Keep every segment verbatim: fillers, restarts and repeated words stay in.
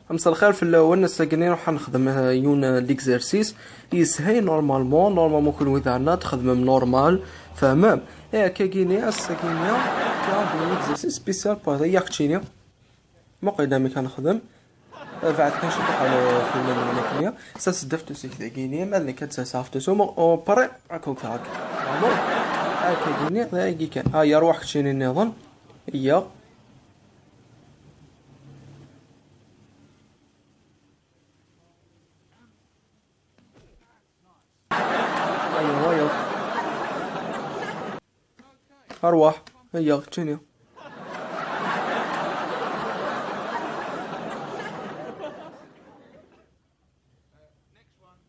Mselxir fell-awen, ass-agi nruḥ ad nexdem, eh, yiwen, eh, l'exercice. Yeshel normalement, normalement kunwi daɣen ad txedmem normal, tfehmem? Eh, akkagini, ass-agini, d un exercice spécial pour yak tini. Muqel amek ad nexdem. Eh, bɛed kan ciṭuḥ, eh, f iman-nwen akkenni. Sa seddaft usik dagini, ma d nekk ad d-taseɣ ɣef tusum, u pare, ad k-wteɣ akka. Bravo. Akkagini, dagi kan. Ha, yarwaḥ keččini nniḍen. Iyya. Aya, aya. Arwaḥ. Aya, keččini.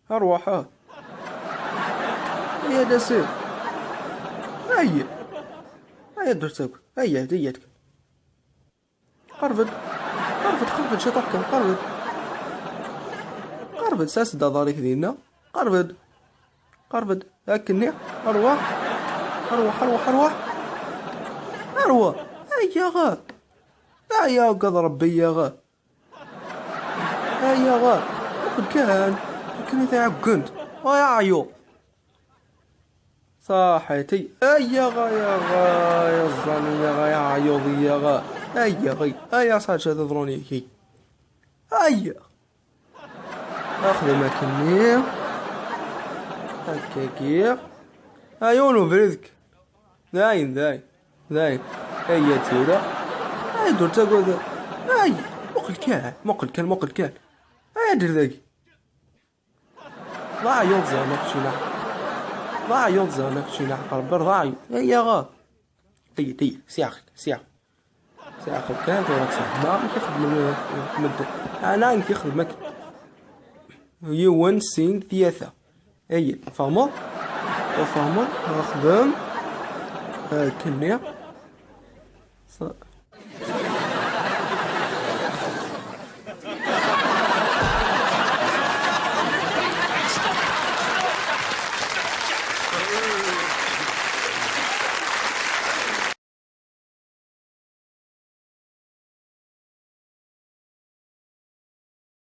Arwaḥ, ah. Aya, d asir. Aya. Aya, ddurt akk. Aya, d iyat. قربت. قربت، قربت، شي طحكة، قربت. قربت، ساس دارك دينا. قربت. قربت. هاكني. أرواح. أرواح، أرواح، أرواح. أرواح. أيا غا. أيا قد ربي يا غا. أيا غا. وقد كان. كان يتعقنت. ويا عيو. صاحيتي. أيا غا، يا غا، يا الزاني، يا غا، يا عيوضي، يا غا. أيا غي. أيا صار شاد ضروني كي. أيا. أخذ مكني. هكاكي. أيون وبريدك. داين، داين. داين. أيا تيرا. أي دور تاكو. أي. مقل كان، مقل كان، مقل كان. أي دير ذاك. ضاع يوض زعما كشي نعقل. ضاع يوض زعما كشي نعقل. ربي ضاع. أيا غا. تي، تي، سي أخي، سي أخي. سي أخي كان دورك صح. ما، ما كيخدم ال-، مدة. أنا كيخدمك. يوان سين ثياثة. أي، فهموا؟ فهموا؟ نخدم. آه، كني. ص-،